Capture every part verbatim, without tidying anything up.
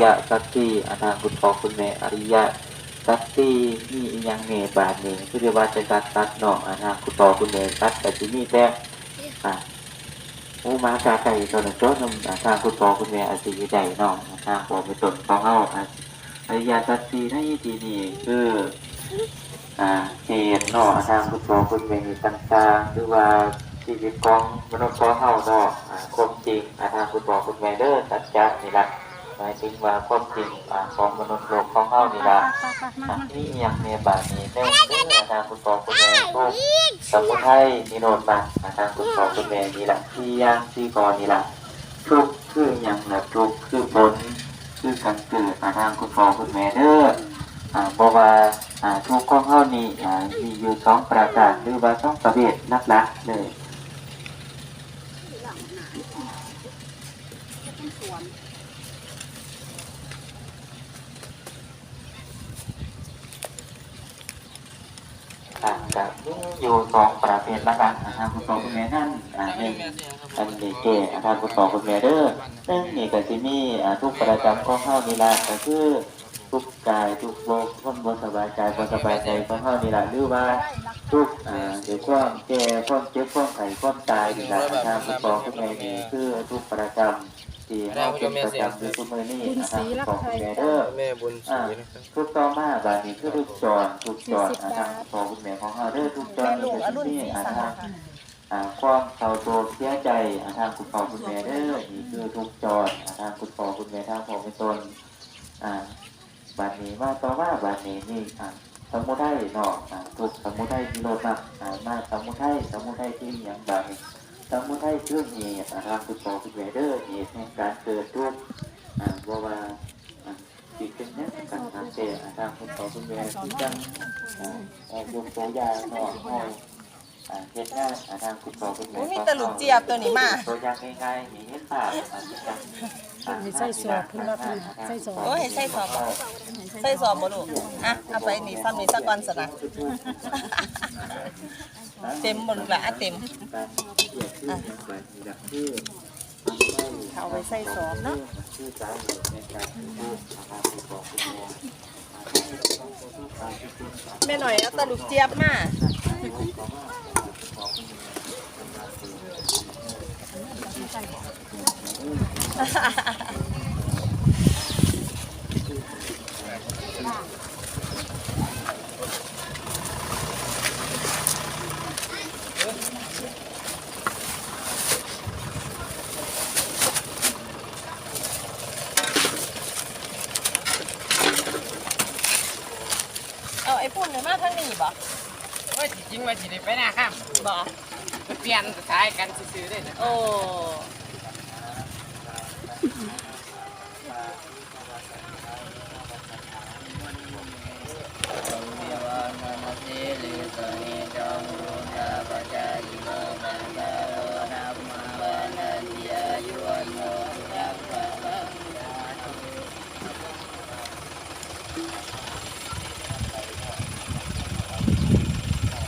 ยะสัตว์สี่ อาทางคุณพ่อคุณแม่ อริยะสัตว์สี่ มีอีหยังแหน่บาดนี้ คือได้ว่าแต่สัตว์ สัตว์เนาะ อาทางคุณพ่อคุณแม่ สัตว์ก็สิมีแต่ อ่า หมูหมากาไก่เท่านั้นตัวนำ อาทางคุณพ่อคุณแม่อาจสิอยู่ได้เนาะ อาทางพ่อแม่ต้นของเฮา อ่า อริยะสัตว์สี่ในที่นี้คือ อ่า เหตุเนาะ อาทางคุณพ่อคุณแม่ต่างๆ หรือว่าชีวิตของมนุษย์ของเฮาเนาะ อ่า ความจริง อาทางคุณพ่อคุณแม่เด้อ สัจจะนี่ล่ะ หมายถึงว่าความจริง อ่า ของมนุษย์โลกของเฮานี่ล่ะ อ่า มีอีหยังแหน่บาดนี้ หนึ่งคือ อาทางคุณพ่อคุณแม่ ทุกข์ สมุทัย นิโรธมรรค อาทางคุณพ่อคุณแม่นี่ล่ะ สี่อย่าง สี่ข้อนี่ล่ะ ทุกข์คือหยังล่ะ ทุกข์คือผล คือการเกิด อาทางคุณพ่อคุณแม่เด้อ อ่า เพราะว่า อ่า ทุกข์ของเฮานี่ อ่า มีอยู่สองประการ หรือว่าสองประเภทหลักๆ เลย อ่า ก็มีอยู่สองประเภทหลักๆ นะครับ คุณพ่อคุณแม่นั่น อ่า หนึ่ง อันนี้แก้ นะครับ คุณพ่อคุณแม่เด้อ หนึ่งนี่ก็สิมี อ่า ทุกข์ประจำของเฮานี่ล่ะ ก็คือ ทุกข์กาย ทุกข์บ่ ความบ่สบายกาย บ่สบายใจของเฮานี่ล่ะ หรือว่าทุกข์ อ่า ด้วยความแก่ ความเจ็บ ความไข้ ความตายนี่ล่ะ นะครับ คุณพ่อคุณแม่นี่คือทุกข์ประจำ ที่เฮาเป็นประจำอยู่ซุมื้อนี้ บุญศรีรักไทย อาทางคุณพ่อคุณแม่เด้อ แม่บุญศรี อ่า นะครับ ทุกข์ต่อมาบาดนี้คือทุกข์จร ทุกข์จร อาทางคุณพ่อคุณแม่ของเฮาเด้อ ทุกข์จรนี่ก็สิมี อาทาง อ่า ความเศร้าโศกเสียใจ อาทางคุณพ่อคุณแม่เด้อ นี่คือทุกข์จร อาทางคุณพ่อคุณแม่ทางพ่อแม่ต้น อ่า บาดนี้มาต่อมาบาดนี้นี่ อ่า สมุทัยเนาะ อ่า ทุกข์สมุทัยนิโรธมรรค อ่า มาสมุทัย สมุทัยคือหยังบาดนี้ สมุทัยคือเหตุ อาทางคุณพ่อคุณแม่เด้อ เหตุแห่งการเกิดทุกข์ อ่า บ่ว่า อ่า สิเป็นหยังกันตามแต่ อาทางคุณพ่อคุณแม่คือจัง อ่า ออกยกตัวอย่างเนาะ เฮา อ่า เฮ็ดงาน อาทางคุณพ่อคุณแม่ โอ้ย มีแต่ลูกเจี๊ยบตัวนี้มา ตัวอย่างง่ายๆ ให้เห็นภาพ อ่า จัง อ่า มีไส้สอบ เพิ่นว่าเพิ่นใส่สอบ โอ้ย ให้ใส่สอบบ่ ใส่สอบบ่ลูก อ่ะ เอาไปนี่ ซ้ำนี่ซะก่อนซะนะ เต็มบ่ลูกหล่ะ อ่ะ เต็ม อ่ะ เอาไว้ใส่สอบเนาะ แม่หน่อยเอาแต่ลูกเจี๊ยบมา เอาไอ้ปุ้นเนี่ยมาทางนี้บ่ โอ้ย ที่จริงว่าสิได้ไปนาค่ำ บ่ ไปเปลี่ยนสายกันซื่อๆเด้อ โอ้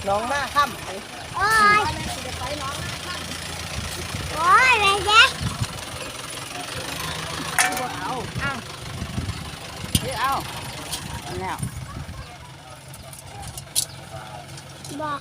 น้องมาค่ำ โอ้ย โอ้ย แม่เจ๊ เอา เอา เอา แล้ว บอก